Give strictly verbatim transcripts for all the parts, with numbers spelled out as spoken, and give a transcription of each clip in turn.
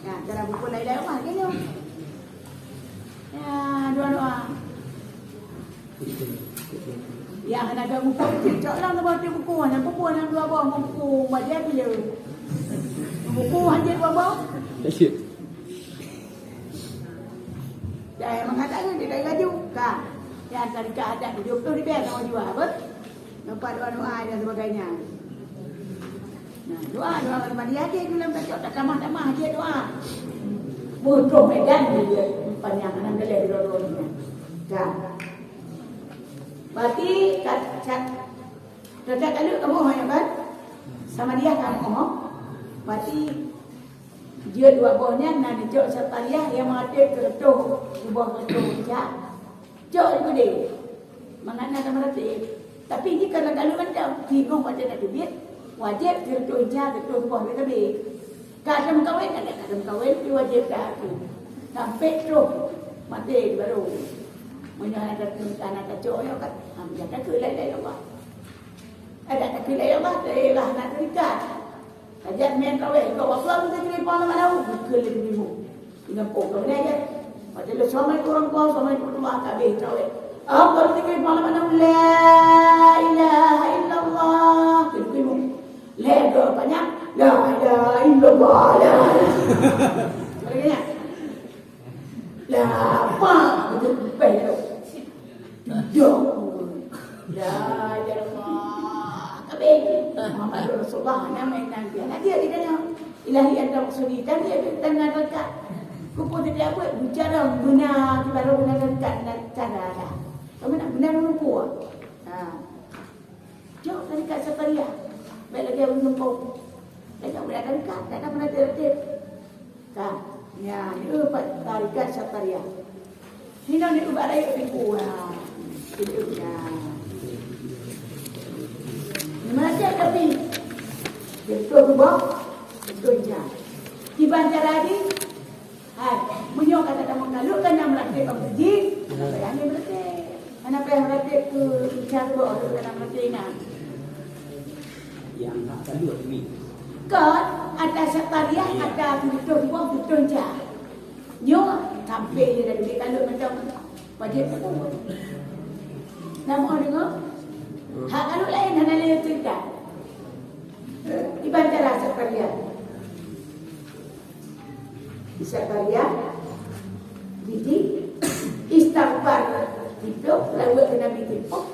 Ya, dalam buku lain-lain rumah ke nyoe. Ya, doa-doa. Ya, hana ada buku, cok lang tu baca buku, hana buku, hana dua buah buku, baca dia. Buku hanya dua buah. Ya, yang mengatakan dia tak laju. Ka. Ya, tadi ka ada tujuh puluh ribu sama jua, apa? Nampak doa-doa dan sebagainya. Nah, doa, doa kalau mandi aja tu dalam kacau, tak tamah-tamah aja doa. Butuh medan dia panjang, enam belas dua-duanya. Dah. Berarti kat, kat, kat, kat kalu kamu, ya kan? Sama dia kamu, oh. Berarti dia dua boh nyan, nah, dicok Satariah yang mengatur keretuh, dua boh keretuh, ya. Cok di gudé. Mangat na ka meuratéb. Tapi jih ka lagak lôn mantong, bingung watèe na teubiet, wajéb keu reutôh inca, reutôh tuboh lé sabe. Ka lheueh meukawen, ka lheueh meukawen, pi wajéb that keu. Sampoe troh maté baru. Meunyoe hana ka, hana ka cok nyoe kan, ha, meujaga keu lé Allah. Ada ka keu lé Allah, lé Allah hana terikat. Hajat meukawen, keu Allah meuteukiri pang lama tahun, bukon lé bingung. Ingat pok kau ni aja. Macam tu, "Assalamualaikum warahmatullahi wabarakatuh." Ka habéh traweh. Apa kita kena malam mana? "La ilaha illallah." Kena bingung. Lego banyak. "La ilaha illallah. La ilaha illallah." Lagi banyak. Lah, apa? Betul, lepas tu. Duduk. La ilaha illallah. Kabeh. Muhammad Rasulullah, nama yang nanti. Anak dia, dia tanya, "Ilahi anta maksudi." Dan dia tu tanya dekat. Kupu tidak buat bicara benar, baru benar dekat dan cara dah. Kamu nak benar melupa. Ha. Jok tarikat Satariah. Baik lagi ureueng gampông. Lagèe ureueng tarikat, tak ada pernah tertib. Ka. Nyan, nyoe pat tarikat Satariah. Sinoe ni ubat rayeuk tipu, ha. Tipu, ha. Meuratéb tapi, beutôi keubah, beutôi jak. Kiban cara jih, hai, meunyoe ka tatamong kalut, ka na meuratéb bak meuseujid, ka payah lé meuratéb. Hana payah meuratéb keu Isa keudua, ka na meuratéb inan. Nyang hak kalut ni. Kon, ata Satariah, iya, ata beutôi keubah, beutôi jak. Nyoe, sampoe lé dah duek kalut macam wajéb peubuet. Nama deungoe? Hak kalut laén, hana lé cerita. Iban cara Satariah. Satariah, jih, istighfar siploh, seulaweuet keu Nabi siploh,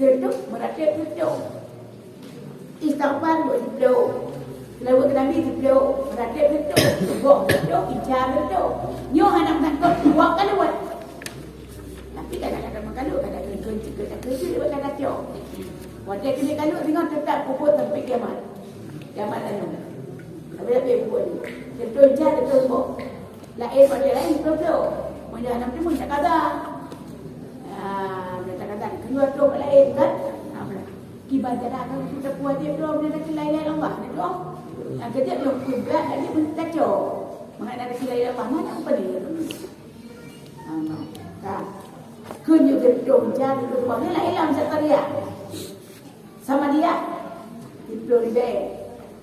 sireutoh, meuratéb sireutoh. Istighfar buet siploh, seulaweuet keu Nabi siploh, meuratéb sireutoh, suboh sireutoh, isya sireutoh. Nyoe hana meusangkot, buet kalut. Tapi kadang-kadang meukalut, kadang-kadang keuneuk, kadang-kadang keuneuk, kadang-kadang cok. Watèe keuneuk kalut, singoh teutap peubuet sampai kiamat. Kiamat tanyoe. Tapi, tapi peubuet ni. Contoh jak, contoh boh. Laén watèe laén, contoh. Meunyoe hana meuteumé, tak kada. Ah, tak kada. Keudua tu laén, kan? Ah, kiban cara kan, kita kuat je, bro. Meunyoe tak lain-lain Allah, ni, bro. Yang kerja, bro, kubrak, tak dia pun tak cok. Mengenai tak lain Allah, mana apa ni? Ha, ka. Keu nyoe geutong, jak geutong. Nyoe laén lam Satariah. Sama dia, tujoh ploh ribèe.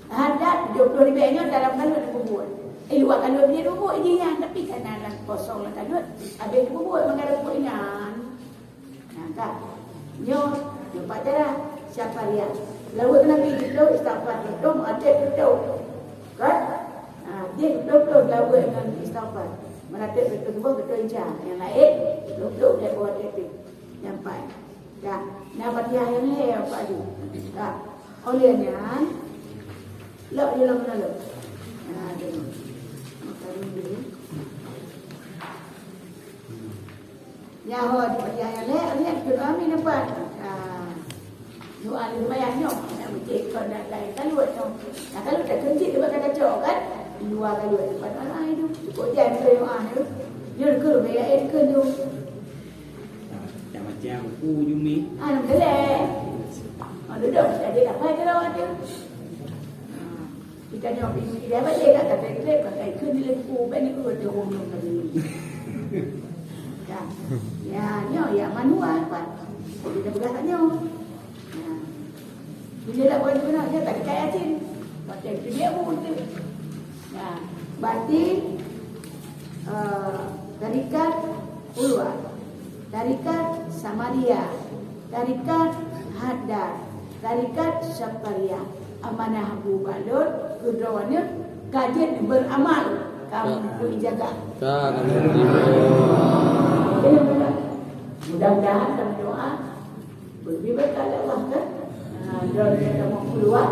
Hadat tujoh ploh ribèe nyoe dalam kalut peubuet. Eh, luwa kalut dia peubuet jih nyan, tapi kana lam kosong lam kalut, habéh peubuet mangga peubuet nyan. Nah, ka. Nyoe, nyoe pat cara. Satariah. Laweuet Nabi geutong, istighfar geutong, até geutong. Kan? Ha, jih beutôi-beutôi laweuet ngon istighfar. Meuratéb beutôi-beutôi, beutôi jak. Nyang laén, beutôi-beutôi lé buat itu. Nyang pat. Ka. Nah, Fatihah nyang lhèe, Pak Haji. Ka. Oleh nyan, lok di dalam dalam. Nah, tu. Maka dulu. Nyan ho, di payah nyan lé, nyan keu kami nampak. Ah. Doa di payah nyoe, nak meucék kon nak laén kalut nyoe. Nah, kalut dah keuncit, lepas kata cok kan? Di luwa kalut, lepas doa itu. Cukup jai meucék doa tu. Nyoe keu, bèk laén keu tu. Macam-macam buku Jumi. Ah, nak beutôi. Ah, duduk, jadi dapat je lawan dia. Ah. Kita nyoe bingung, dia apa dia kata, "Kata, kata, kata, ikut ni lagi, oh, bani, oh, dia orang yang tadi." Ya. Ya, nyoe, ya, manual, Pak. Kita pegang kat nyoe. Ya. Bila dah buat guna, dia tak dekat yakin. Macam tu dia pun tu. Ya. Berarti, Tarikat Ulwa, tarikat Samaria, tarikat Haddad, tarikat Syatariah. Amanah Abu Bakar keu droeneuh ka jeuet beuramal, kamoe peujaga. Ka, kamoe peujaga. Mudah-mudahan kamoe doa Beuleubeh-leubeh keu Allah, kan? Ha, droeneuh kamoe keuluwa.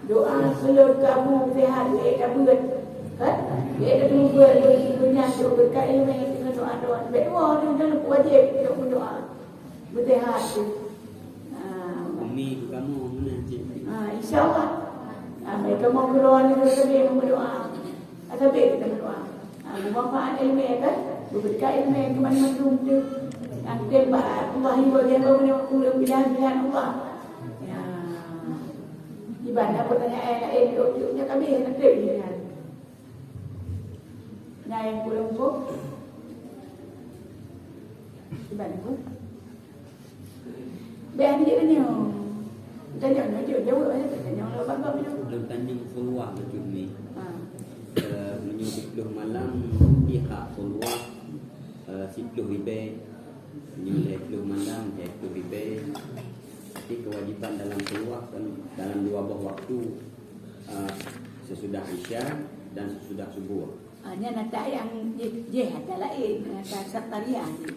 Doa seuleueng kamoe seuhat, ék tabeuet, kan? Ék tabeuet, beuet, beuet nyan, beureukat ileumèe, deungon doa-doa. Bèk tuwoe, nyoe, nyoe wajéb, nyoe meudoa. Beuseuhat tu. Ha. Umi keu kamoe, meunan cit. Ha, insya Allah. Ha, bèk kamoe keudroe nyoe sabe meudoa. Sabe kita meudoa. Ha, bermanfaat ilmu, kan? Beureukat ilmu keu banmandum tu. Nyang tem bak Allah, ibu dia baru nak ureueng pilihan-pilihan Allah. Ya. Iban ada pertanyaan lain, duduk-duduk nya kami nak tem ni kan. Nah, yang belum kok. Iban kok. Bèk, han jeuet tanyong. Tanyong nyoe jeuet jaweueb, han jeuet tanyong lôn bak gob nyoe. Lôn tanyong khulwah bacut mi. Ha. Eh, meunyoe siploh malam, pih hak khulwah, eh, siploh ribèe. Meunyoe lhèe ploh malam, lhèe ploh ribèe. Tapi kewajiban dalam khulwah kan dalam dua boh waktu, eh, sesudah Isya dan sesudah Subuh. Ah, nyan ata nyang jih, jih ata laén, ata Satariah jih.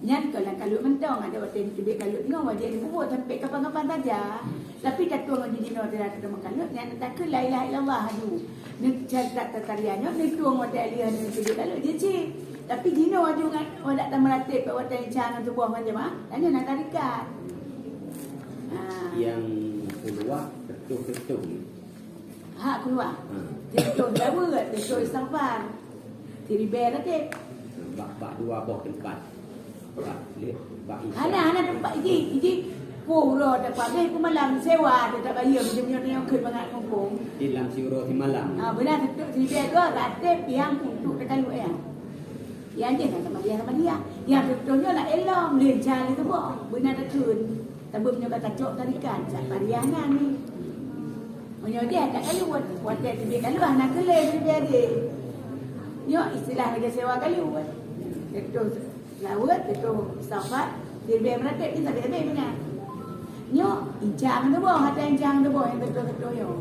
Nyan kon lam kalot mantong, adak watèe neuteubiet kalot nyoe, wajéb neupeubuet sampai kapan-kapan saja. Tapi tatueng ngon jinoe sira teuteumé kalot, nyan takheun la ilaha illallah aju. Neucatat Satariah nyoe, neutueng watèe lheueh neuteubiet kalot, jih cit. Tapi jinoe aju ngon, wadak tameuratéb bak watèe Isya ngon Suboh ngon jeumaah, nyan na tarikat. Ah. Nyang keuluwa teutueng-teutueng. Hak keuluwa. Hmm. Teutueng jaweueb, teutueng istighfar. Siribèe ratéb. Bak, bak dua boh teumpat. Bak, bak Isya. Hana, hana teumpat iji, iji. Pura teupabéh peumalam sewa, teutab bayeue, meunyoe nyang kheun mangat mumpung. Di lam siuroe simalam. Ah, beuna teutueng siribèe dua ratéb nyang untuk teukalot nyan. Nyang jih na Samadiyah, Samadiyah. Nyang teutueng nyoe na ilom, leuh jali teuboh. Beuna takheun. Sabab nyoe ka tacok tarikat, Satariah nyan ni. Meunyoe jih tak kalot, watèe teubiet kalot hana keu lé siribèe deh. Nyoe istilah lagèe sewa kalot. Teutueng jaweueb, teutueng istighfar, siribèe meuratéb ni sabe-sabe meunan. Nyoe incang teuboh, ata incang teuboh nyang teutueng-teutueng nyoe.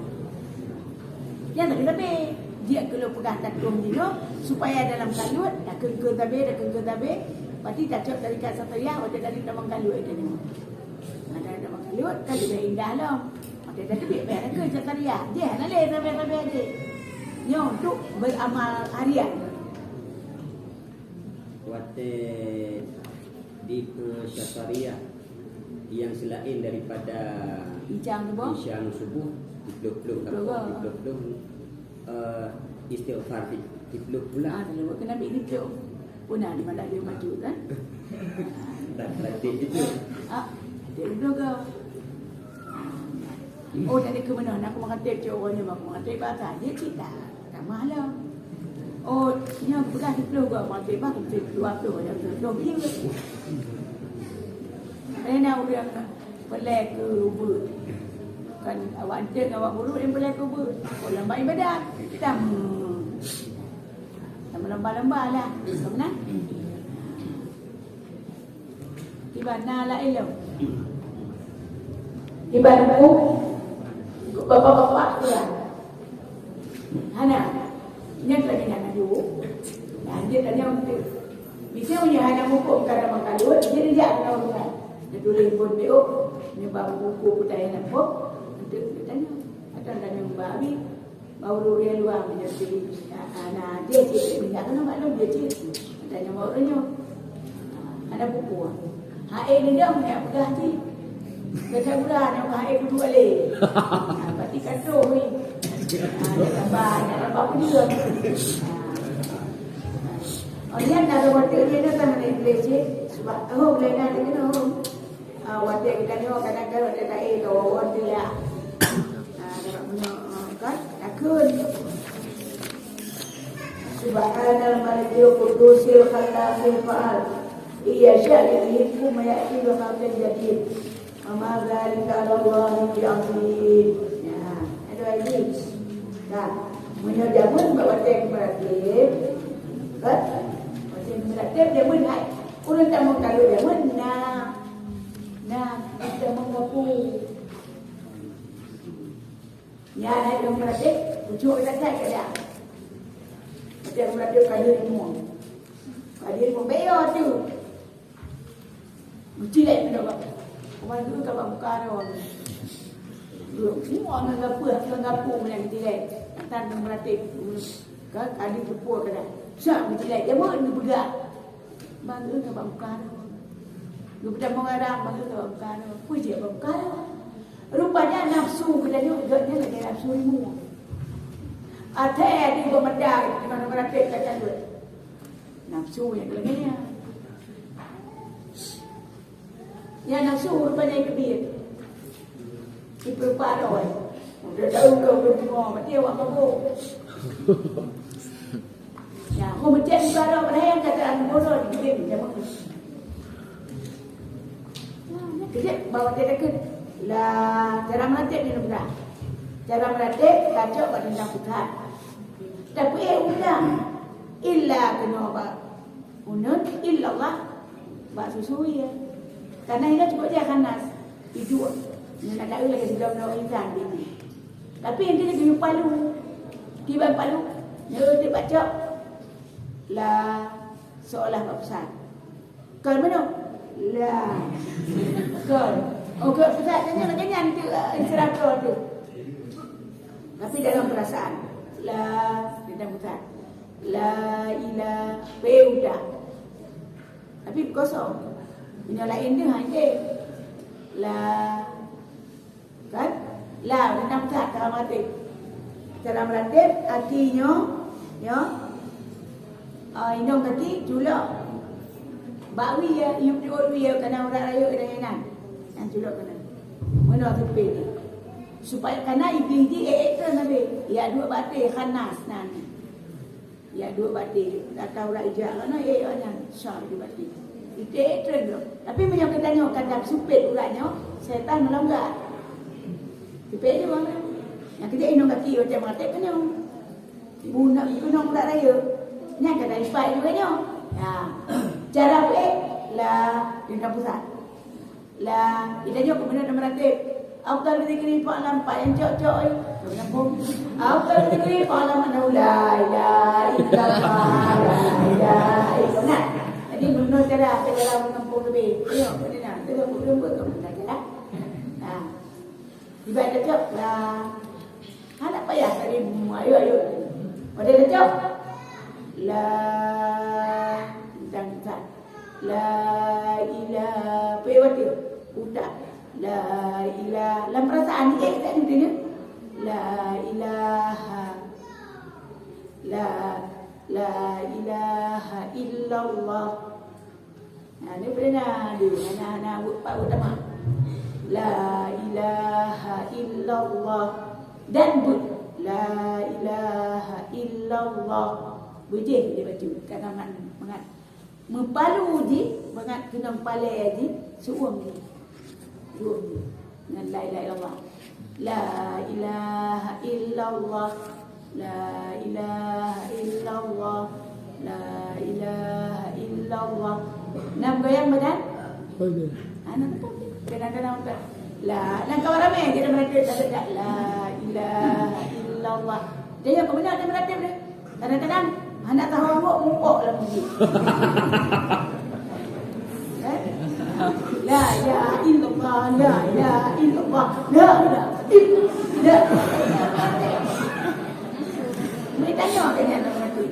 Nyan sabe-sabe. Jeuet keu lôn peugah tatueng jinoe, supaya dalam kalot, takheun-kheun sabe, takheun-kheun sabe, pasti tacok tarikat Satariah, watèe tadi tamong kalot itu nyoe. Nah, dalam makalut kan sudah indah lom. Maka dah teubiet payah takheun Satariah. Jih hana lé sabe-sabe jih. Nyoe untuk beramal harian. Watèe di, eh, Satariah yang selain daripada Ijang tu, boh? Ijang subuh, tiga puluh, Tiga puluh. Tiga puluh. Eh, istighfar ti-, tiga puluh pula. Ah, kalau buat kena ambil tiga puluh. Pun ada malah dia maju kan? Tak, tak, tak, tak. Ah, dia dulu ke? Oh, tadi ke mana? Nak aku mengatik cewek orang ni, aku mengatik bahasa. Dia cerita. Tak malam. Oh, nya bekas tiga puluh ke? Mengatik bah, aku dua puluh, ada dua puluh dia. Saya nak orang Peulèe keu ubeut. Kan awak eunteuk ngon awak guru nyang peulèe keu ubeut. Kon lomba ibadat. Sama. Sama lomba-lomba lah. Sama nah. Tiba na laén lom. Tiba nunggu bapak-bapak tu lah. Hana. Nyan lagèe nyan aju. Lanjut tanya untuk. Bisa meunyoe hana muphom kata makalut, jadi jak kena urusan. Dia tulis pun P O, nyebar buku putih yang nak pun, untuk tanya. Atau tanya ubah habis. Baru dia luar menjadi, ah, nah, dia cik, dia kena maklum dia cik. Tanya baru nyoh. Ada buku. Hai ni dah nak pegang cik. Kata gula nak hai kudu balik. Ah, berarti kata ni. Ah, dia tambah, nak tambah pun dia. Ah. Oh, dia nak ada waktu dia dah sama dia boleh cik. Sebab, oh, boleh dah dia kena. Ah, watèe geutanyoe kadang-kadang watèe taé ka wawan tu ya. Ah, dapat punya, ah, kan? Takheun. Subhanal Malikil Quddusil Khallaqil Fa'al. Iya sya' yuhyikum wa ya'ti bi khalqin jadid. Wa ma dzalika 'alallahi bi 'aziz. Ya, ada lagi. Nah, meunyoe jameun bak watèe keumeuratéb, kan? Watèe Kalau dia mana? Nah, kita mengaku. Ya, ada yang berarti, ujung kita cek kerja. Kita berarti kayu ilmu. Kayu ilmu, beo tu. Meucilek pih bak. Kuman geu ka bak muka droe. Geu, semua ngon gapeue, ngon gapeue meunan meucilek. Tan meuratéb. Ka, ka di pupuk ka dah. Sa meucilek, jameun geupeugah. Bang geu ka bak muka droe. Geupeudamong arang, bang geu ka bak muka droe. Peue jeuet bak muka droe? Rupanya nafsu geutanyoe, geutanyoe lagèe nafsu ilmu. Até di bak mata, di mana meuratéb ka calon. Nafsu nyang keulagèe nyan. Nyan nafsu rupanya keubiet. Ipeurupa droe. Udah tahu kau bertemu, mati awak mabuk. Ya, aku macam juga ada orang yang kata aku bodoh, dikirim macam mana. Kejap bawa dia dekat. Lah, cara meuratéb ni mudah. Cara meuratéb, kacok bak teuntang pusat. Tapi, eh, udang. Illa kena bak uneun, illallah, bak susu ie. Karena inan cukup je khanas. Iduek. Nyan ada lagi sebelum nak insan bini. Tapi intinya geupalu. Kiban palu. Nyoe teubaca. Lah, seolah bak pusat. Kon meunoe? Lah. Kon. Oh, kon pusat nyan, nyan tu, eh, istirahat tu. Tapi dalam perasaan. La, dalam pusat. La ila, pe udah. Tapi kosong. Meunyoe laén deuh, ha, deh. La, Kan? Lam, teuntang that cara meuratéb. Cara meuratéb, aki nyoe, nyoe. Ah, inong gaki, culok. Bak wie, yub diôt wie, kana urat rayeuk dan inan. Nyang culok kana. Meunoe teupé ni. Supaya kana ibi ji ék-ék keu nabi. Ya, duek baté, khanas nan. Ya, duek baté. Gata urat ijak keunoe, eh, awak nyan. Sa duek baté. Iték trön droe. Tapi meunyoe geutanyoe ka tapeusumpét urat nyoe, setan meulanggar. Sumpét jih ureueng nyan. Nyang keujeuet inong gaki watèe meuratéb keunoe. Ibu nak keunong urat rayeuk. Nyan ka taipat juga nyoe. Ha. Cara peuék, la, di dalam pusat. La, kita jawab kemudian nama rakyat. Afdal zikri fa'lam, pak yang cok-cok, eh. Nyambung. Afdal zikri fa'lam annahu la ilaha illallah, la ilaha illallah. Nah, jadi menurut cara, cara menempung lebih. Ayo, benar. Kita buat lembut tu, benar cara. Nah. Ibarat cok, la. Hana payah tadi, ayo, ayo. Pada cok. La, dan, dan. La ilaha, pe waktu utak. La ilaha, lam perasaan ni, eh, tak ada dia. La ilaha. La, la ilaha illallah. Nah, ni pernah dia, hana, hana buat pak utama. La ilaha illallah. Dan but, la ilaha illallah. Bujih dia baca, kat taman mangat. Meupalu jih, mangat keunong palée jih, su'uem jih. Su'uem jih. Ngon la ilaha illallah. La ilaha illallah. La ilaha illallah. La ilaha illallah. Nam goyang badan? Badan. Anak tu. Kena-kena untuk. La, nang kawan ramai kita mereka tak dekat. La ilaha illallah. Jadi apa benda dia mereka ni? Kadang-kadang anak tahu awak mumpok dalam masjid. Eh? La ilaha illallah, la ilaha illallah, la ilaha illallah. Boleh tanya ke dia nak mati?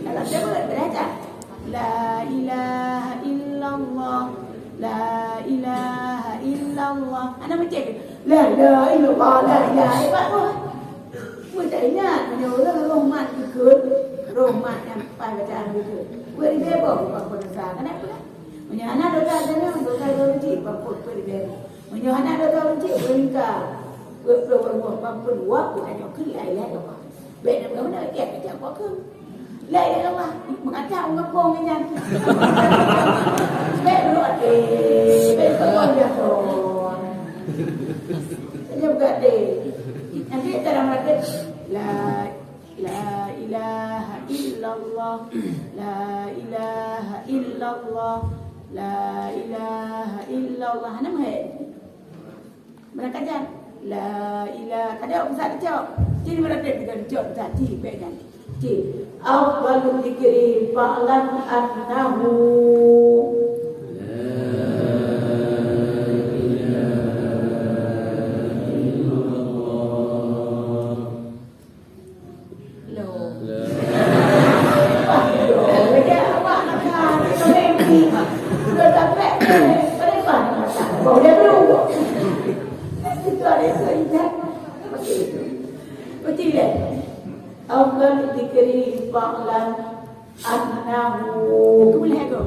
Kalau dia boleh belajar. La ilaha illallah, la ilaha illallah. Anak macam tu. La ilaha illallah, la ilaha illallah. Pue tak ingat, meunyoe ureueng roh mat geukheun, roh mat nyang paih bacaan geukheun. Pue ribèe boh bak peundosa, kenapa? Meunyoe hana dosa, dosa, dosa, dosa, pue ribèe boh. Meunyoe hana dosa, pue lingka. Pue ploh boh, pue dua, pue tanyoe keu la ilaha illallah. Bèk na meunan, tiep-tiep keu. La ilaha illallah, meungaca u gampông nyan. Bèk beureuti, bèk beureuti. Dia berarti. Nanti dalam hati, la, la ilaha illallah. illallah, la ilaha illallah, la ilaha illallah. Hana meuhé. Beurangkat jan. La ilaha, kadang pusat dicok. Cit beurangkat dicok pusat, cit bèk jan. Cit. Afdalu dzikri fa'lam annahu. Loh. Loh, lagèe awak makan, itu mimpi. Sudah sampai, eh, pada mana makan? Bau dia belum. Itu ada itu ingat. Betul. Betul, eh? Afdalu dzikri fa'lam annahu. Kamu lihat tu.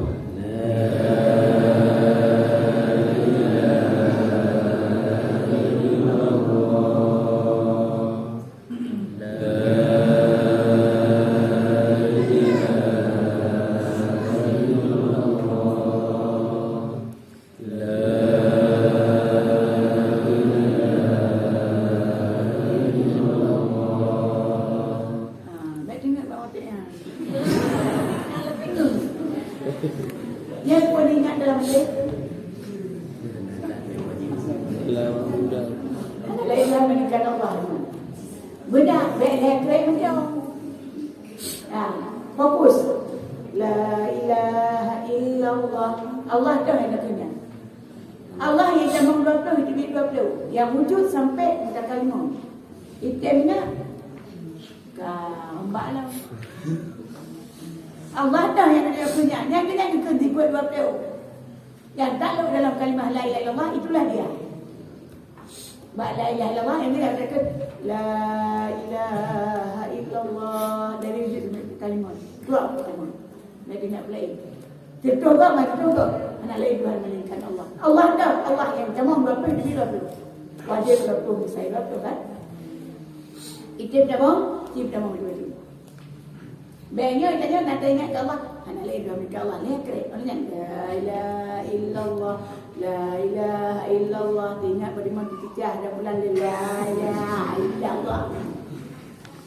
Ah, bèk teuingat bak maté, ah. Nyang pun ingat dalam maté. Lain lah meningkat Allah. Beuna, bèk lhèe krek macam. Ha, fokus. La ilaha illallah. Allah tu yang nak kena. Allah yang dah menggelar tu, hidup dua puluh. Yang wujud sampai mutakalimah. Item nak. Ka, ombak lah. Allah dah yang nak kena. Yang kena kena tiga dua puluh. Yang takluk dalam kalimah la ilaha illallah, itulah dia. Bak la ilaha illallah, yang dia katakan, "La ilaha illallah." Dari wujud sampai kalimah. Keluar kalimah. Nabi nak mulai. Terus kau, mari terus kau. Hana lain Tuhan melainkan Allah. Allah dah, Allah yang tamong berapa, dua puluh. Wajib berapa, misai berapa, kan? Item tamong, item tamong, dua-dua. Bèk nyoe, tanyoe na teuingat keu Allah. Hana lé dua mita Allah, lhèe krek. Orang nyan, "La ilaha illallah, la ilaha illallah." Teuingat bak dimong teucah dan bulan lé, "La ilaha illallah."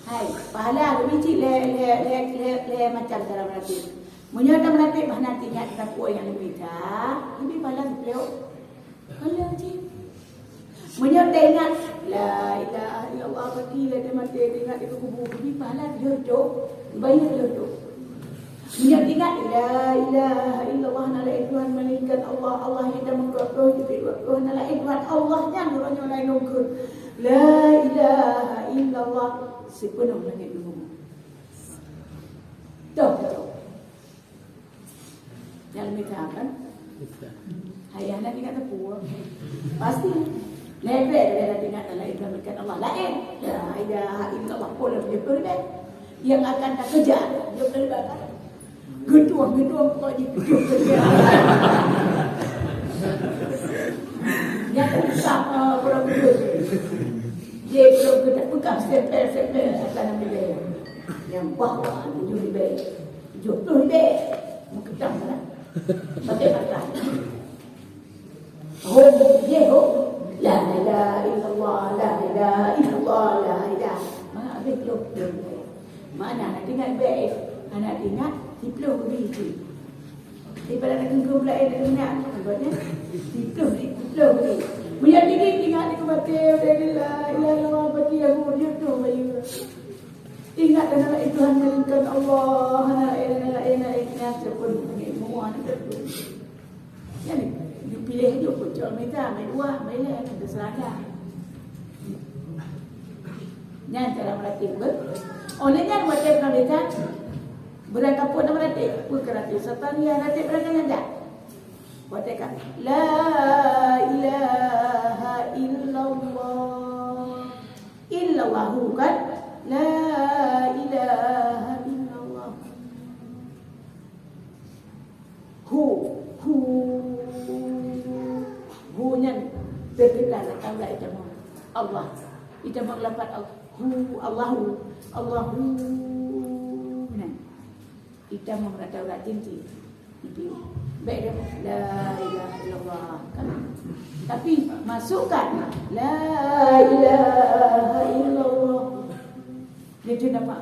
Hai, pahala geubri cit lé, lé, lé, lé, lé macam cara meuratéb. Meunyoe tameuratéb hana teuingat takwa nyang leubeh that, leubeh pahala siplôh. Pahala cit. Meunyoe teuingat, la ilaha illallah, bak lé teumaté teuingat di kubu, geubri pahala tujoh reutôh, geubri pahala tujoh reutôh. Meunyoe teuingat, la ilaha illallah, hana laén Tuhan melainkan Allah, Allah nyang tamong dua ploh, jeuet dua ploh, hana laén Tuhan, Allah nyan uroe nyoe laén lôn kheun. La ilaha illallah, sipeunoh langét ngon bumoe. Toh, toh. Nyang mita kan? Hai, hana teuingat teupeu. Pasti. Leubeh daripada teuingat dalam Ibrahim dekat Allah laén. La ilaha illallah, pula tujoh ploh ribèe. Yang akan takejar, tujoh ploh ribèe kan? Geutueng, geutueng, pokok jih tujoh ploh ribèe. Nyang usah, ah, pura-pura. Dia belum kita pegang stempel-stempel akan ambil. Yang bahwa tujoh ribèe. Tujoh ploh ribèe. Meukeudang lah. Pakai pakai. Ho, ye ho. La ilaha illallah, la ilaha illallah, la ilaha. Mana habis ploh, ploh ribèe. Mana nak ingat baik. Anak ingat, siploh ribèe itu. Daripada nak kengkong pula, eh, nak ingat. Sebabnya, siploh ribèe, siploh ribèe. Meunyo tinggi, ingat di kematian, la ilaha illallah, bagi aku, dia tu, bayu. Ingat dan anak Tuhan melainkan Allah, hana laén, hana laén, hana laén, hana laén, siapa ni? Semua ni tak tahu. Jadi, you pilih je, pun cok mita, main dua, main lain, terserah dah. Nyan cara meuratéb, be. Oleh nyan, watèe peunabi that, beurangkapeue na meuratéb, peue keu ratéb Satariah, ratéb beurangkat nyan dak? Watèe ka, la ilaha illallah. Illallahu kan? La ilaha illallah. Hu, hu. Hu nyan teukeudang lam Taurat itamong. Allah. Itamong lafaz Allah. Hu, Allahu. Allahu. Nyan. Itamong lam Taurat jinti. Bèk dah. La ilaha illallah. Kan? Tapi masukkan la ilaha illallah. Dia tu nampak.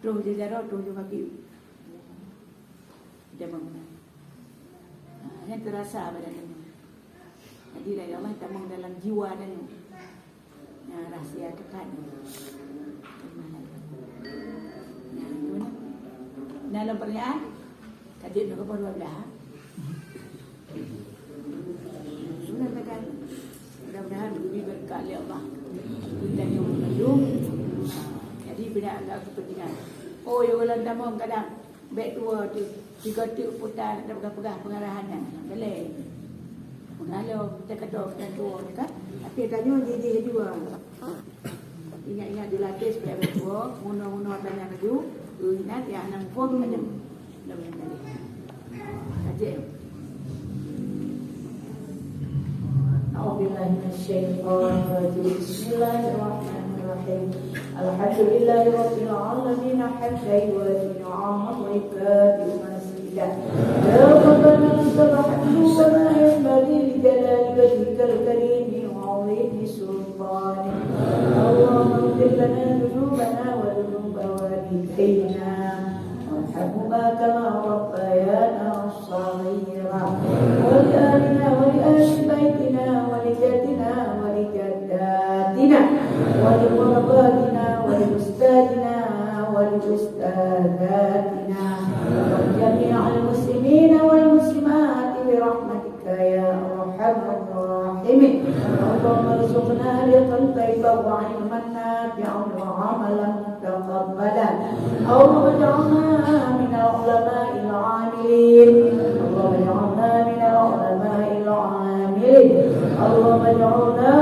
Troh jeujaroe, troh jeubakieu. Damong. Ha, nyan teurasa bak tanyoe. Jadi, dari Allah tamong dalam jiwa tanyoe. Nah, rahsia keukat nyoe. Nah, itu nah. Nah, dalam pertanyaan, ka jeuet nyoe keubah dua belas. Mudah-mudahan, mudah-mudahan diberi berkat oleh Allah. Kita yang mengandung. Jadi, beda agak kepentingan. Oh, ya, ulang tamong kadang. Bèk tuwo tu, tiga tu putar, tak peugah-peugah pengarahan nyan. Belai. Peugah lom, kita kata orang tuwo ni kan. Tapi tanyoe jijih jua. Ingat-ingat dilatih supaya bèk tuwo, munoe-munoe tanya laju, eh, ingat ya, hana muphom tanya. Lom tadi. Kaji. أعوذ بالله من الشيطان الرجيم. بسم الله الرحمن الرحيم. الحمد لله رب العالمين حمدا يوافي نعمه ويكافئ مزيده. يا ربنا لك الحمد كما ينبغي لجلال وجهك الكريم وعظيم سلطانك. اللهم اغفر لنا ذنوبنا وذنوب والدينا وارحمهما كما ربيانا صغيرا. ولآلنا ولأهل بيتنا ولجدنا ولجداتنا ولقراباتنا ولأستاذنا ولأستاذاتنا ولجميع المسلمين والمسلمات برحمتك يا أرحم الراحمين. آمين. اللهم ارزقنا رزقا طيبا وعلما نافعا وعملا متقبلا. اللهم اجعلنا من العلماء العاملين. اللهم اجعلنا من العلماء العاملين. اللهم اجعلنا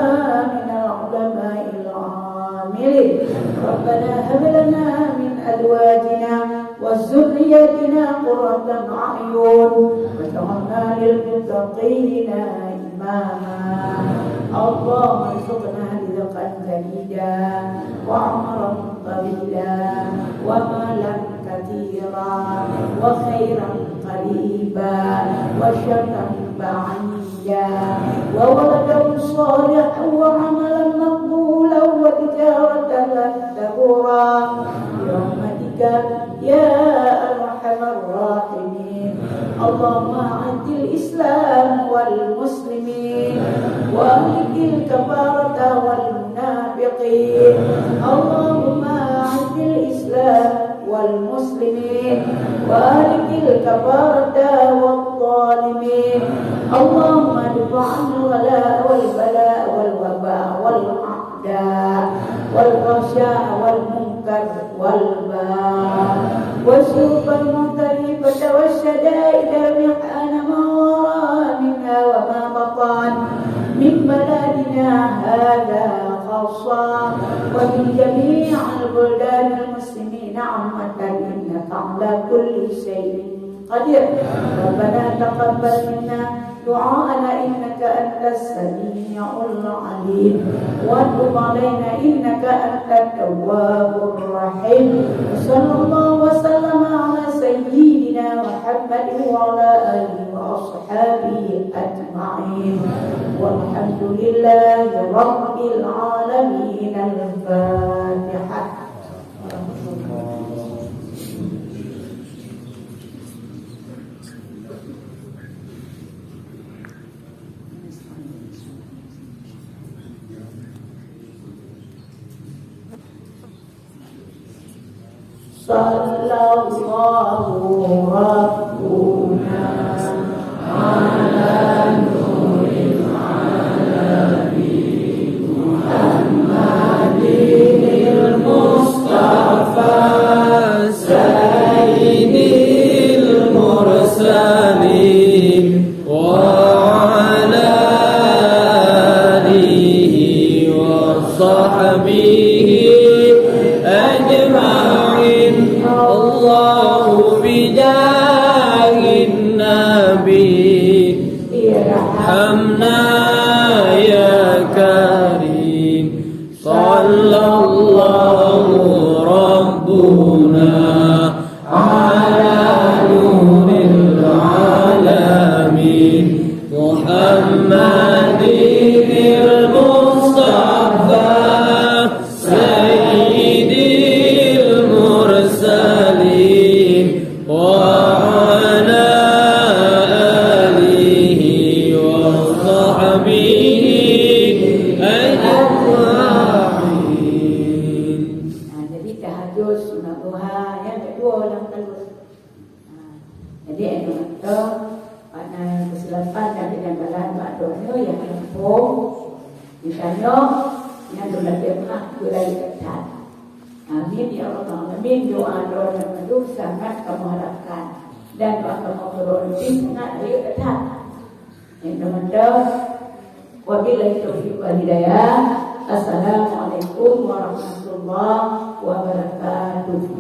من العلماء العاملين. ربنا هب لنا من أزواجنا وذرياتنا قرة أعين واجعلنا للمتقين إماما. اللهم ارزقنا رزقا جيدا وعمرا طويلا ومالا كثيرا وخيرا قريبا وشرا بعيدا وولدا صالحا وعملا مقبولا وتجارة لن تبورا برحمتك يا أرحم الراحمين. اللهم أعز الإسلام والمسلمين وأهلك الكفرة والمنافقين. اللهم أعز الإسلام والمسلمين وأهلك الكفرة والظالمين. اللهم ادفع عنا الغلاء والبلاء والوباء والأعداء والفحشاء والمنكر والبغي والشرك والمختلفة والشدائد والمحن ما ظهر منها وما بطن من بلدنا هذا خاصة ومن جميع البلدان المسلمين عامة إنك على كل شيء قدير. ربنا تقبل منا دعاءنا إنك أنت السميع العليم وتب علينا إنك أنت التواب الرحيم. وصلى الله وسلم على سيدنا محمد وعلى آله وأصحابه أجمعين. والحمد لله رب العالمين. الفاتحة. صلى الله ربنا على نور العالمين محمد المصطفى سيد المرسلين وعلى آله وصحبه أجمعين. الله بجاه النبي ارحمنا يا كريم. صلى الله ربنا على نور العالمين محمد المصطفى سيد المرسلين وعلى آله وصحبه أجمعين. Ha, jadi tahajud, sunat duha, nyang keudua nyang teulos. Ha, jadi, eh, mantong, pada kesilapan dan kejanggalan bak doa nyang lampôh. Misalnya, nyang teulatih mah beulai that. Amin ya rabbal alamin. Doa droe nyoe sangat kamoe harapkan dan doa kamoe keudroe pih sangat rayeuk that. Nyang teumadam, wabillahi taufiq wal hidayah. Assalamualaikum warahmatullahi wabarakatuh.